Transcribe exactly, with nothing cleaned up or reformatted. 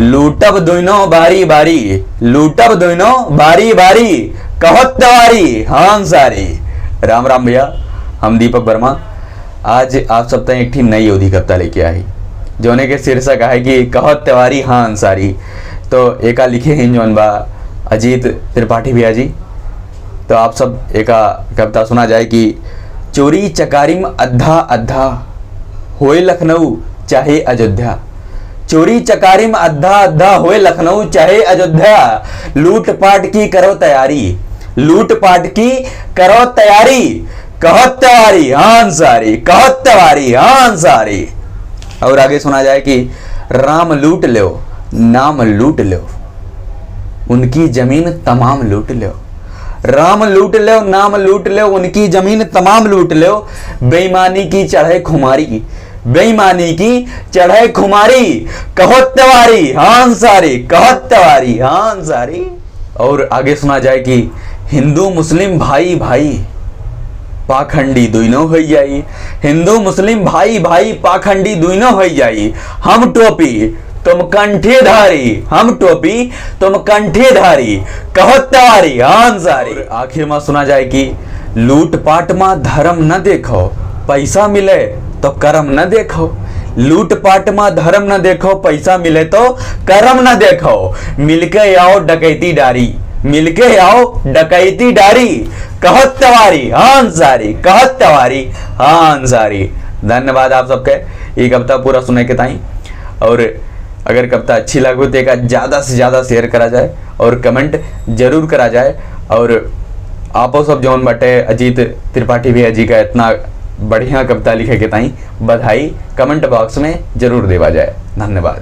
लूटब दुइनो बारी बारी, लूटब दुइनो बारी बारी, कहो तवारी, हाँ सारी। राम राम भैया, हम दीपक वर्मा। आज आप सब तक एक ठी नई अवधी कविता लेके आई, जौने के शीर्षक है कि कहो तवारी, हाँ सारी। तो एका लिखे हैं जौन बा अजीत त्रिपाठी भैया जी। तो आप सब एका कविता सुना जाए कि चोरी चकारी म अद्धा अद्धा, होए लखनऊ चाहे अयोध्या। चोरी चकारी म अद्धा अद्धा, होए लखनऊ चाहे अयोध्या। लूटपाट की करो तैयारी, लूटपाट की करो तैयारी। कहो तवारी, हाँ सारी, कहो तवारी, हाँ सारी। और आगे सुना जाए कि राम लूट लो, नाम लूट लो, उनकी जमीन तमाम लूट लो। राम लूट लो, नाम लूट लो, उनकी जमीन तमाम लूट लो। बेईमानी की चढ़े खुमारी, बेईमानी की चढ़े खुमारी। कहो तवारी, हाँ सारी, कहो तवारी, हाँ सारी। और आगे सुना जाए कि हिंदू मुस्लिम भाई भाई, पाखंडी दुइनो होइ जाई। हिंदू मुस्लिम भाई भाई, पाखंडी दुइनो होइ जाई। हम टोपी तुम कंठीधारी, हम टोपी तुम कंठीधारी। कहो तवारी, हाँ सारी। और आखिर मा सुना जाए कि लूटपाट मा धर्म न देखो, पैसा मिले तो करम न देखो। लूटपाट मा धर्म न देखो, पैसा मिले तो करम न देखो। मिलके आओ डकैती डारी, मिलके आओ डकैती डारी। कहो तवारी, हाँ सारी, कहो तवारी, हाँ सारी। धन्यवाद आप सबके ई कविता पूरा सुने के ताई। और अगर कविता अच्छी लागो तो एका ज्यादा से ज्यादा share करा जाए और comment जरूर करा जाए। और आपो सब जौन बाटे अजीत त्रिपाठी भैया जी का इतना बढ़िया कविता लिखे के ताई बधाई comment box में जरूर देवा जाए। धन्यवाद।